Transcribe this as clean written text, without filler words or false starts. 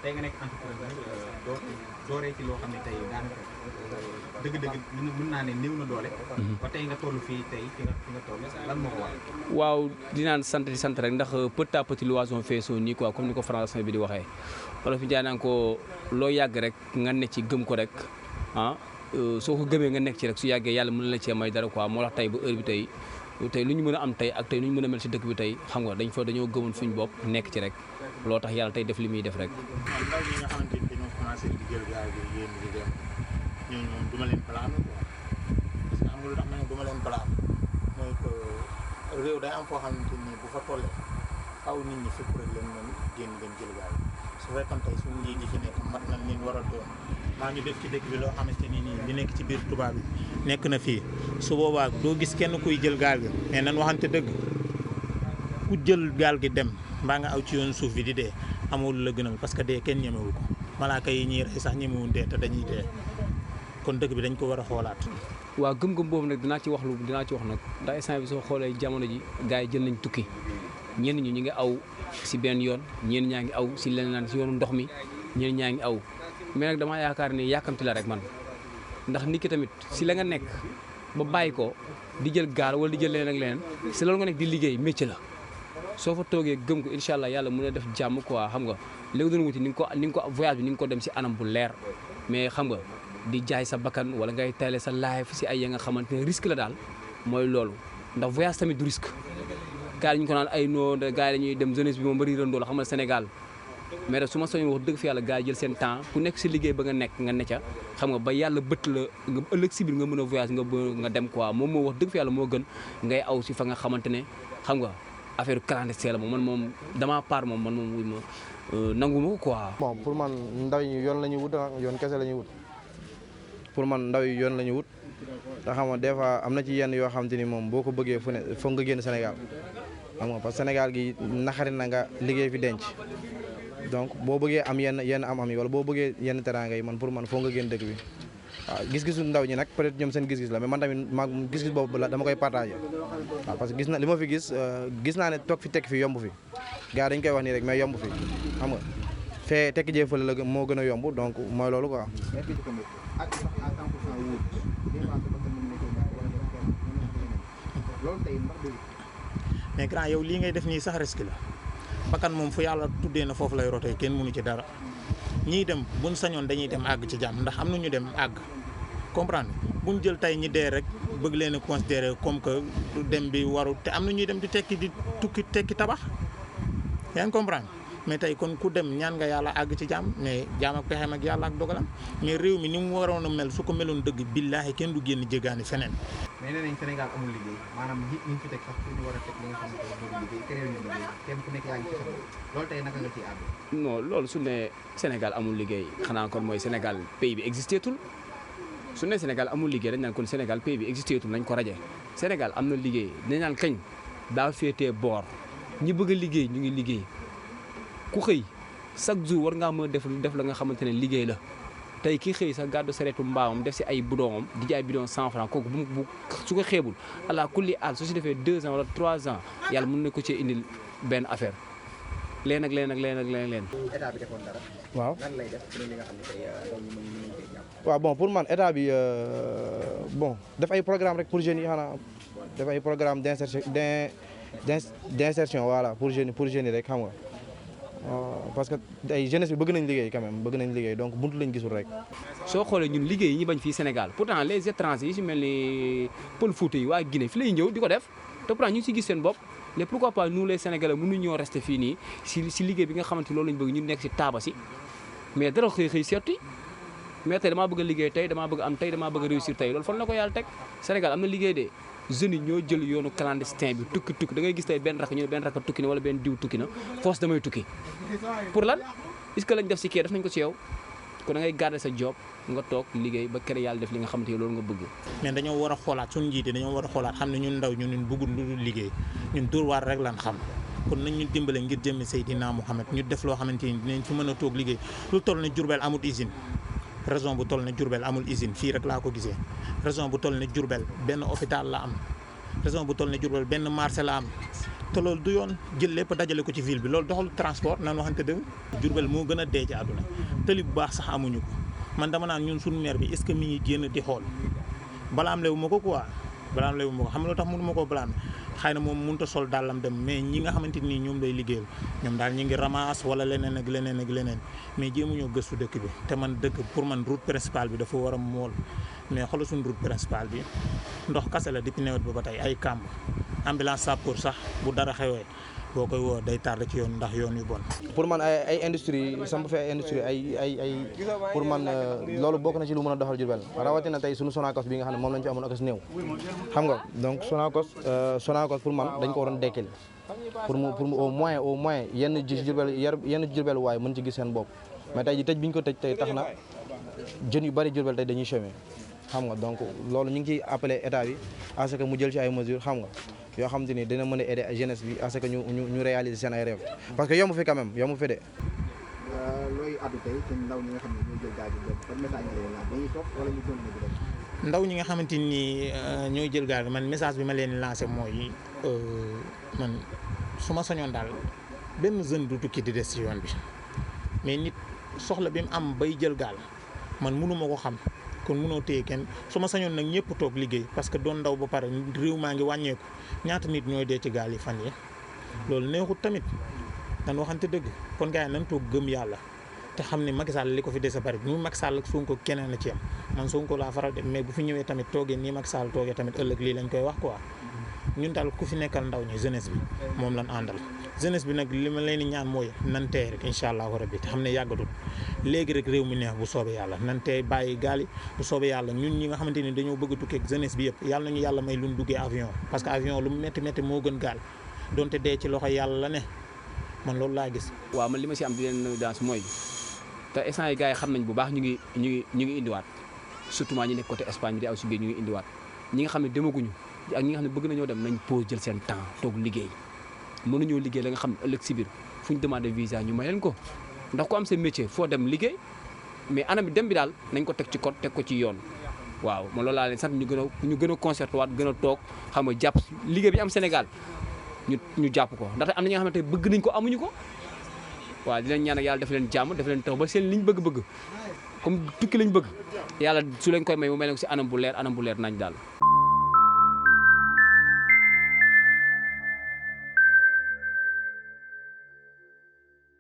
tey nga nekk entrepreneur dooree ci loo xam ne tey daanaka dëgg-dëgg mën naa ne néew na doole. ba tey nga toll fii tey fi nga toll lan moo ko waral. waaw dinaan sant di sant rek ndax petit à petit l'oiseau fait son nid quoi comme ni ko français bi di waxee wala fi jaay naan ko loo yàgg rek nga ne ci gëm ko rek ah soo ko gëmee nga nekk ci rek su yàggee yàlla mën na la cee may dara quoi moo tax tey ba heure bi tey lu ñu mën a am tey ak tey lu ñu mën a mel si dëkk bi tey xam nga dañoo gëmoon suñu bopp nekk ci rek loo tax yàlla tey def li muy def rek. ndaw ñi nga xamante ni dañoo commencé di jël gaal gi yéen di dem ñooñu moom du ma leen blâmer quoi parce que amul tax ma ne du ma leen blâmer mooy que réew day am foo xamante ni bu fa tollee aw nit ñi fépp rek leen mën génn dem jël gaal su fekkoon tey suñu njiit yi fi nekk mat nañ leen war a doon maa ñu def ci dëkk bi loo xamante ni nii li nekk ci biir tubaab bi nekk na fii su boobaa doo gis kenn kuy jël gaal gi mais nan waxante dëgg ku jël gaal gi dem mbaa nga aw ci yoon suuf bi di dee amul la gënal parce que dee kenn ñemewu ko malaaka yi ñuy rey sax ñemewuñ dee te dañuy dee kon dëkk bi dañ ko war a xoolaat. waaw gëm-gëm boobu nag dinaa ci wax nag ndax instant bi soo xoolee jamono ji gars yi jël nañ tukki ñenn ñi ñu ngi aw si benn yoon ñenn ñaa ngi aw si leneen naan si yoonu ndox mi ñenn ñaa ngi aw mais nag damaa yaakaar ni yàkkamti la rek man ndax nit ki tamit si la nga nekk ba bàyyi ko di jël gaal wala di jël leneen ak leneen si loolu nga nekk di liggéey métier la soo fa toogee gëm ko incha allah yàlla mën a def jàmm quoi xam nga léegi doon wuti ni nga ko voyage bi ni nga ko dem si anam bu leer mais xam nga di jaay sa bakkan wala ngay tayale sa life si ay ya nga xamante ne risque la daal mooy loolu ndax voyage tamit du risque gars yi ñu ko naan ay noo gars yi dañuy dem jeunesse bi moom bëri rëndoo la xam nga Sénégal mais rek su ma soñoon wax dëgg fi yàlla gars yi jël seen temps ku nekk si liggéey ba nga nekk nga ne ca xam nga ba yàlla bëtt la nga ëllëg si biir nga mën a voyage nga dem quoi moom moo wax dëgg fi yàlla moo gën ngay aw si fa nga xamante ne xam nga affaire clandestin la moom dama part moom wuy ma nangu ma ko quoi. bon pour man ndaw yi yoon la ñuy wut yoon kese la ñuy wut pour man ndaw yi yoon la ñuy wut te xam nga des fois am na ci yenn yoo xamante ni moom boo ko bëggee fu ne foog nga génn Sénégal xam nga parce que Sénégal gi naxari na nga liggéey fi denc donc boo bëggee am yenn am yi wala boo bëggee yenn teraanga yi man pour man foog nga génn dëkk bi waaw gis-gisu ndaw ñi nag peut-être ñoom seen gis-gis la mais man tamit gis-gis boobu la dama koy partagé waaw parce que gis na li ma fi gis naa ne toog fi tekk fi yomb fi gars dañ koy wax nii rek mais yomb fi xam nga fee tekki jee fële la moo gën a yomb donc mooy loolu quoi. mais grand yow lii ngay def nii sax risque la bakkan moom fu yàlla tuddee na foofu lay rotee kenn mënu ci dara ñiy dem buñ sañoon dañuy dem àgg ci jàmm ndax am na ñu dem àgg comprendre buñ jël tey ñi dee rek bëgg leen a considérer comme que dem bi waru te am na ñuy dem di tekki tabax yaa ngi comprendre mais tey kon ku dem ñaan nga yàlla àgg ci jàmm mais jaam ak pexeem ak yàlla ak dogalam mais réew mi ni mu waroon a mel su ko meloon dëgg billaahi kenn du génn jéggaani feneen. mais nee nañ Sénégal amul liggéey maanaam nit ñi fi teg sax ñu war a teg li nga xam ne mooy liggéey keneen ñu liggéey kenn ku nekk yaa ngi ci sa loolu tey naka nga ciy àddu. non loolu su ne Sénégal amul liggéey xanaa kon mooy Sénégal pays bi existé tul su ne Sénégal amul liggéey dañ naan kon Sénégal pays bi existé tul nañ ko raje Sénégal am na liggéey dañ naan kañ daa féetee boor ñi bëgg a liggéey ñu ngi liggéey ku xëy chaque jour war ngaa mën a def la nga xamante ne liggéey la tey ki xëy sax gàddu sareetu mbaamam def si ay bidonam di jaay bidon 100 francs kooku bu su ko xeebul allah kulli aal su si defee 2 ans wala 3 ans yàlla mën na ko cee indil benn affaire leen. état bi defoon dara. waaw lan lay def pour li nga xam ne tey ndaw ñi mën cee jàpp. waaw bon pour man état bi bon def ay programme rek pour jeunes yi xanaa def ay programme d'insertion voilà pour jeunes yi rek xam nga. parce que ay jeunesse bi bëgg nañ liggéey quand même bëgg nañ liggéey donc buntu lañ gisul rek. soo xoolee ñun liggéey yi ñu bañ fii Sénégal pourtant les étrangers yi si mel ni Pël Fuuta yi waa Guinée fi lay ñëw di ko def te pourtant ñu ngi si gis seen bopp mais pourquoi pas nous les Sénégalais mënuñu ñoo rester fii nii si liggéey bi nga xamante loolu lañ bëgg ñu nekk si taaba si mais dara xëy seeti mais tey damaa bëgg a liggéey tey damaa bëgg am tey damaa bëgg a réussir tey loolu fan la ko yàlla teg Sénégal am na liggéey de jeunes yi ñoo jël yoonu clandestin bi tukki da ngay gis tey benn rakk ñu ne benn rakk tukki na wala benn diw tukki na force damay tukki pour lan est-ce que lañ def si kii def nañ ko si yow kon da ngay garder sa job nga toog liggéey ba kere yàlla def li nga xamante ne loolu nga bëgg. mais dañoo war a xoolaat suñu njiite dañoo war a xoolaat xam ne ñun ndaw ñun bëggul lu dul liggéey ñun dóor waar rek lan xam kon nañ ñu dimbale ngir jëmmi Seydina Mouhamed ñu def loo xamante ni dinañ fi mën a toog liggéey lu toll ne Diourbel amul usine raison bu toll ne Diourbel amul usine fii rek laa ko gisee raison bu toll ne Diourbel benn hôpital la am raison bu toll ne Diourbel benn marché la am te loolu du yoon jël lépp dajale ko ci ville bi loolu doxal transport nan waxante dëgg. Diourbel moo gën a dee ci àdduna tëli bu baax sax amuñu ko man dama naan ñun suñu maire bi est-ce que mi ngi génn di xool balaam lewu ma ko quoi balaam lewu ma ko xam nga lu tax mënu ma koo balaam xëy na moom mënut a sol dàllam dem mais ñi nga xamante ni ñoom lay liggéeyal ñoom daal ñi ngi ramasse wala leneen ak leneen ak leneen mais jéemuñoo gëstu dëkk bi te man dëkk pour man route principale bi dafa war a mool mais xoolal suñu route principale bi ndox kase la depuis nawet ba tey ay kàmb ambulance sapeur sax bu dara xewee boo koy woo day tardé ci yoon ndax yoon yu bon. pour man ay industrie samp fi ay industrie ay pour man loolu bokk na ci lu mën a doxal Diourbel rawatina tey sunu Sonacos bi nga xam ne moom lañ fi amoon akas néew xam nga donc Sonacos pour man dañ ko waroon dekkil pour mu au moins yenn Diourbel waaye mën ci gis seen bopp mais tey ji tëj bi ñu ko tëj tey tax na jeunes yu bari Diourbel tey dañuy chômer xam nga donc loolu ñu ngi ciy appelé état bi à ce que mu jël ci ay mesures xam nga yoo xam te ni dina mën a aider jeunesse bi à ce que ñu réaliser seen ay rêve parce que yomb fi quand même yomb fi de. looy addu tey ci ndaw ñi nga xam ne ñooy jël gaal gi ban message nga leen laaj dañuy toog wala ñu continuer di dem. ndaw ñi nga xamante ni ñooy jël gaal man message bi ma leen lancé mooy man su ma sañoon daal benn jeune du tukki di des ci yoon bi mais nit soxla bi mu am bay jël gaal man mënu ma ko xam. kon mënoo téye kenn su ma sañoon nag ñëpp toog liggéey parce que doon ndaw ba pare réew maa ngi wàññeeku ñaata nit ñooy dee ci gaal yi fan yi loolu neexut tamit nan waxante dëgg kon gars yi nan toog gëm yàlla te xam ne Macky Sall li ko fi dese bari ñu Macky Sall ak Sonko keneen la ci am man Sonko laa faral de mais bu fi ñëwee tamit toogee nii Macky Sall toogee tamit ëllëg lii lañ koy wax quoi ñun daal ku fi nekkal ndaw ñi jeunesse bi moom lañ àndal jeunesse bi nag li ma leen di ñaan mooy nan tey rek incha allahu rabbi te xam ne yàggatul léegi rek réew mi neex bu soobee yàlla nan tey bàyyi gaal yi bu soobee yàlla ñun ñi nga xamante ni dañoo bëgg a tukkee ak jeunesse bi yëpp yàlla nañu yàlla may lu ñu duggee avion parce que avion lu mu métti métti moo gën gaal donte dee ci loxo yàlla la ne man loolu laa gis. waaw man li ma si am di leen dans mooy te instant yi gars yi xam nañ bu baax ñu ngi indiwaat surtout ñi nekk côté Espagne bi di aw si biir ñu ngi indiwaat ñi nga xam ne demaguñu ak ñi nga xam ne bëgg nañoo dem nañ pause jël seen temps toog liggéey mënuñoo liggéey la nga xam ne ëllëg si biir fu ñu demandé visa ñu may leen ko ndax ku am seen métier foo dem liggéey mais anam bi dem bi daal nañ ko teg ci code teg ko ci yoon waaw man loolu laa leen sant ñu gën a concerté waat gën a toog xam nga jàpp liggéey bi am Sénégal ñu jàpp ko ndaxte am na ñi nga xamante ne bëgg nañ ko amuñu ko waaw di leen ñaan ak yàlla def leen jàmm def leen tax ba seen liñ bëgg-bëgg comme tukki lañ bëgg yàlla su leen koy may mu mel ne ko si anam bu leer nañ daal